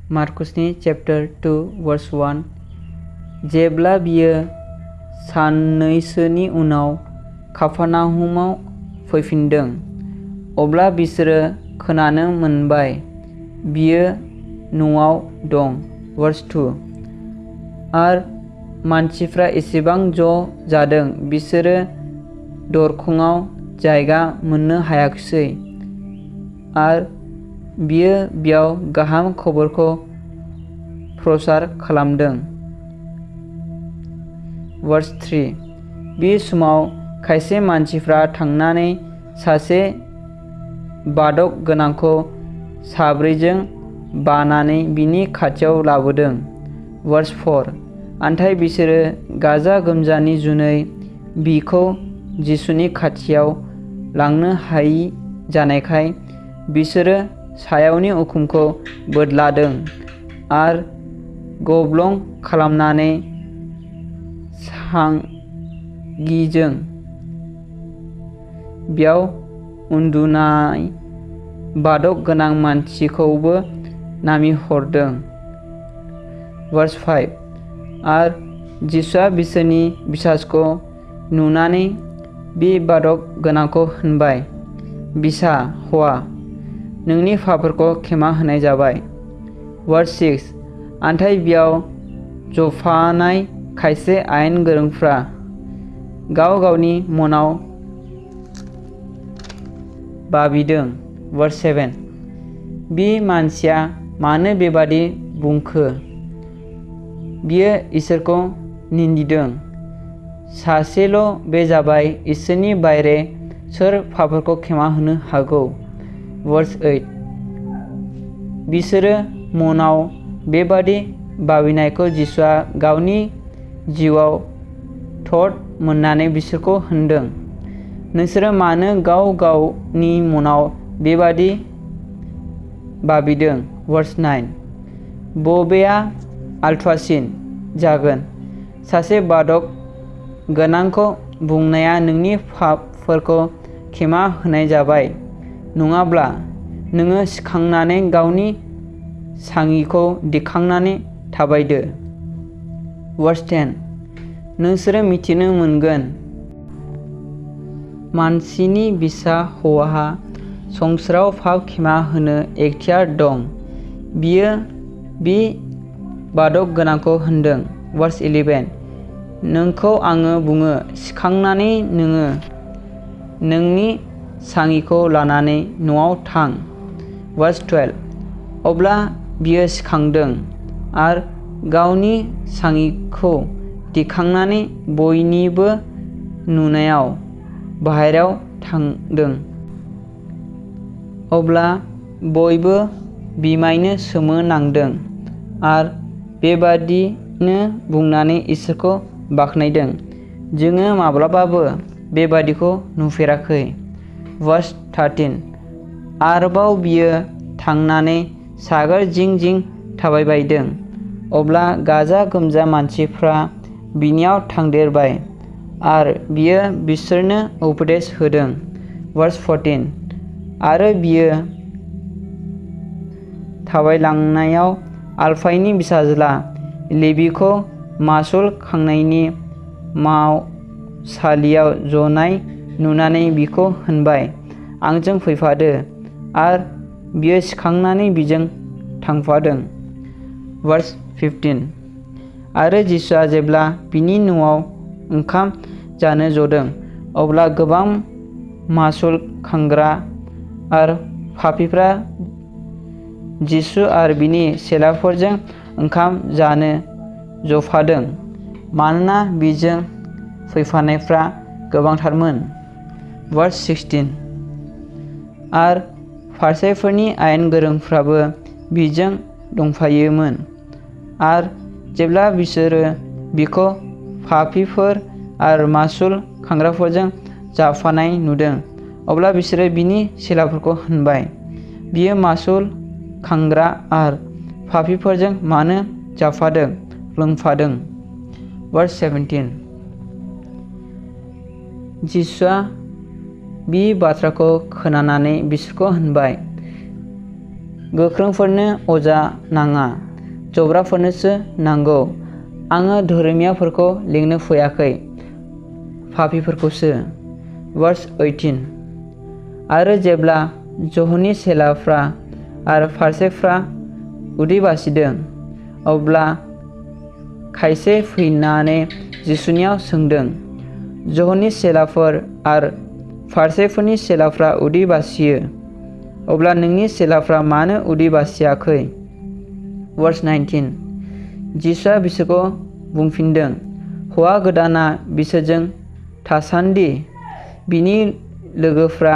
मार्कुसनि chapter 2 verse 1 जेब्ला बियो साननैसोनि उनाव काफारनाहुमाव फैफिनदों, अब्ला बिसोरो खोनानो मोनबाय बियो न'आव दं। वर्स 2 आरो मानसिफ्रा एसेबां ज' जादों बिसोरो दरखंआव जायगा मोननो हायाखिसै आरो बियो बेयाव गाहाम खबरखौ प्रचार खालामदों। वर्स 3 बे समाव खायसे मानसिफ्रा थांनानै सासे बादक गोनांखौ साब्रैजों बानानै बिनि खाथियाव लाबोदों। वर्स 4 नाथाय बिसोरो गाजा गोमजानि जुनै बिखौ जिसुनि खाथियाव लांनो हायि जानायखाय बिसोरो सायावनि उखुमखौ बोदलादों आरो गब्लं खालामनानै सांगिजों बेयाव उन्दुनाय बादक गोनां मानसिखौबो नामिहरदों। वर्स 5 आरो जिसुआ बिसोरनि बिसासखौ नुनानै बे बादक गोनांखौ होनबाय, बिसा हौवा, नोंनि पापफोरखौ क्षमा होनाय जाबाय। वर्स 6 नाथाय बेयाव जफानाय खायसे आयेन गोरोंफ्रा गाव गावनि मनाव बाबिदों। वर्स 7 बे मानसिया मानो बेबादि बुंखो? बियो इसोरखौ निन्दिदों। सासेल' बे जाबाय इसोरनि बायरे सोर पापफोरखौ क्षमा होनो हागौ? वर्स 8 बिसोरो मनाव बेबादि बाबिनायखौ जिसुआ गावनि जिउआव थर्द मोननानै बिसोरखौ होनदों, नोंसोरो मानो गाव गावनि मनाव बेबादि बाबिदों? वर्स 9 बबेया आलथुआसिन जागोन, सासे बादक गोनांखौ बुंनाया नोंनि पापफोरखौ क्षमा होनाय जाबाय, नङाब्ला नोङो सिखांनानै गावनि सांगिखौ दिखांनानै थाबायदो। वर्स 10 नोंसोरो मिथिनो मोनगोन मानसिनि बिसा हौवाहा संसाराव पाप क्षमा होनो एखतियार दं। बियो बे बादक गोनांखौ होनदों। वर्स 11 नोंखौ आङो बुङो, सिखांनानै नोङो नोंनि सांगिखौ लानानै न'आव थां। वर्स 12 अब्ला बियो सिखांदों आरो गावनि सांगिखौ दिखांनानै बयनिबो नुनायाव बाहेरायाव थांदों। अब्ला बयबो बिमायनो सोमोनांदों आरो बेबादिनो बुंनानै इसोरखौ बाख्नायदों, जोङो माब्लाबाबो बेबादिखौ नुफेराखै। वर्स 13 आरोबाव बियो थांनानै सागोर जिं जिं थाबायबायदों। अब्ला गाजा गोमजा मानसिफ्रा बिनियाव थांदेरबाय आरो बियो बिसोरनो उपदेश होदों। वर्स 14 आरो बियो थाबायलांनायाव आलफायनि फिसाज्ला लेबिखौ मासुल खांनायनि मावसालियाव जनाय नुनानै बिखौ होनबाय, आंजों फैफादो, आरो बियो सिखांनानै बिजों थांफादों। वर्स 15 आरो जिसुआ जेब्ला बिनि न'आव ओंखाम जानो जदों, अब्ला गोबां मासुल खांग्रा आरो पापीफ्रा जिसु आरो बिनि चेलाफोरजों ओंखाम जानो जफादों, मानोना बिजों फैफानायफ्रा गोबांथारमोन। वर्स 16 आरो फारिसाइफोरनि आयेन गोरोंफ्राबो बिजों दंफायोमोन आरो जेब्ला बिसोरो बिखौ पापीफोर आरो मासुल खांग्राफोरजों जाफानाय नुदों, अब्ला बिसोरो बिनि चेलाफोरखौ होनबाय, बियो मासुल खांग्रा आरो पापीफोरजों मानो जाफादों लोंफादों? वर्स 17 जिसुआ बे बाथ्राखौ खोनानानै बिसोरखौ होनबाय, गोख्रोंफोरनो अजा नाङा, जब्राफोरनोसो नांगौ। आङो धोरोमियाफोरखौ लिंनो फैयाखै, पापीफोरखौसो। वर्स 18। आरो जेब्ला ज'हनि चेलाफ्रा आरो फारसेफ्रा उदै बासिदों, अब्ला खायसे फैनानै जिसुनियाव सोंदों, ज'हनि चेलाफोर आरो फारसेफोरनि चेलाफ्रा उदै बासियो, अब्ला नोंनि चेलाफ्रा मानो उदै बासियाखै? वर्स 19। जिसुआ बिसोरखौ बुंफिनदों, हौवा गोदाना बिसोरजों थासान्दि बिनि लोगोफ्रा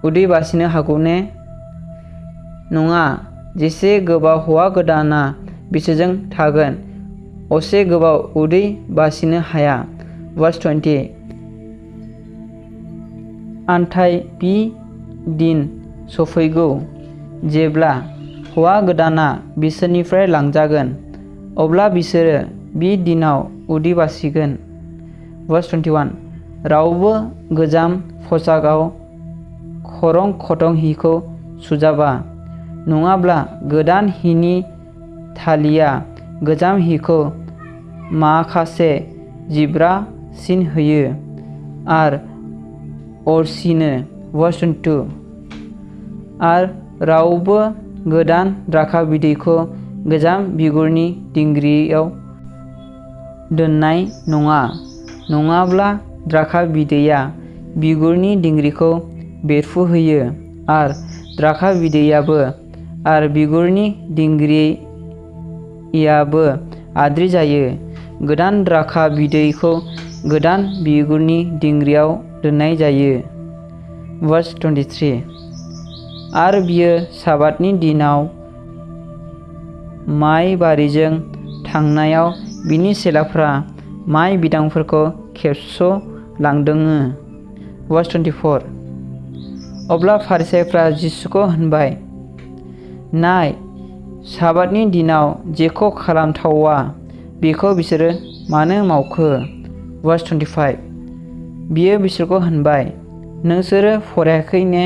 उदै बासिनो हागौ ने? नङा, जेसे गोबाव हौवा गोदाना बिसोरजों थागोन, असे गोबाव उदै बासिनो हाया। वर्स 20। नाथाय बि दिन सफैगौ जेब्ला हौवा गोदाना बिसोरनिफ्राय लांजागोन, अब्ला बिसोरो बि दिनाव उदै बासिगोन। वर्स 21। रावबो गोजाम पसाकआव खरं खथं हिखौ सुजाबा, नङाब्ला गोदान हिनि थालिया गोजाम हिखौ माखासे जिब्रासिन होयो आरो अरसिनो। वर्स 22। आरो रावबो गोदान द्राक्षा बिदैखौ गोजाम बिगुरनि दिंग्रियाव दोननाय नङा, नङाब्ला द्राक्षा बिदैया बिगुरनि दिंग्रिखौ बेरफुहोयो आरो द्राक्षा बिदैयाबो आरो बिगुरनि दिंग्रियाबो आद्रि जायो। गोदान द्राक्षा बिदैखौ गोदान बिगुरनि दिंग्रियाव दोननाय जायो। वर्स 23। आरो बियो साबातनि दिनाव माइ बारिजों थांनायाव बिनि चेलाफ्रा माइ बिदांफोरखौ खेबस'लांदोङो। वर्स 24। अब्ला फारिसाइफ्रा जिसुखौ होनबाय, नाय, साबातनि दिनाव जेखौ खालामथावा बेखौ बिसोरो मानो मावखो? वर्स 25। बियो बिसोरखौ होनबाय, नोंसोरो फरायाखै ने?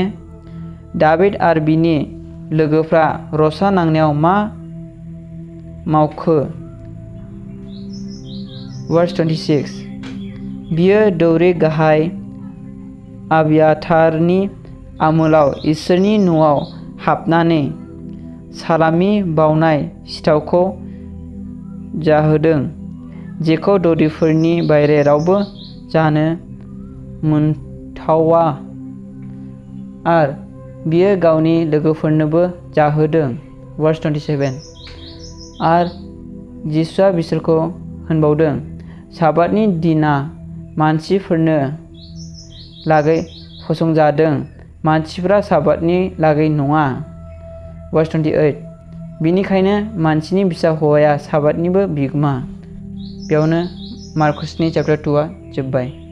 दाबिद आरो बिनि लोगोफ्रा रसा नांनायाव मा मावखो? वर्स 26। बियो दौरि गाहाय आबियाथारनि आमोलाव इसोरनि न'आव हाबनानै सालामि बावनाय सिथावखौ जाहोदों, जेखौ दौरिफोरनि बायह्रे रावबो जानो मोनथावा, आरो बियो गावनि लोगोफोरनोबो जाहोदों। वर्स 27। आरो जिसुआ बिसोरखौ होनबावदों, साबातनि दिना मानसिफोरनो लागै फसंजादों, मानसिफ्रा साबातनि लागै नङा। वर्स 28। बिनिखायनो मानसिनि फिसा हौवाया साबातनिबो बिगोमा। बेयावनो मार्कुसनि चैप्टार 2 आ जोब्बाय।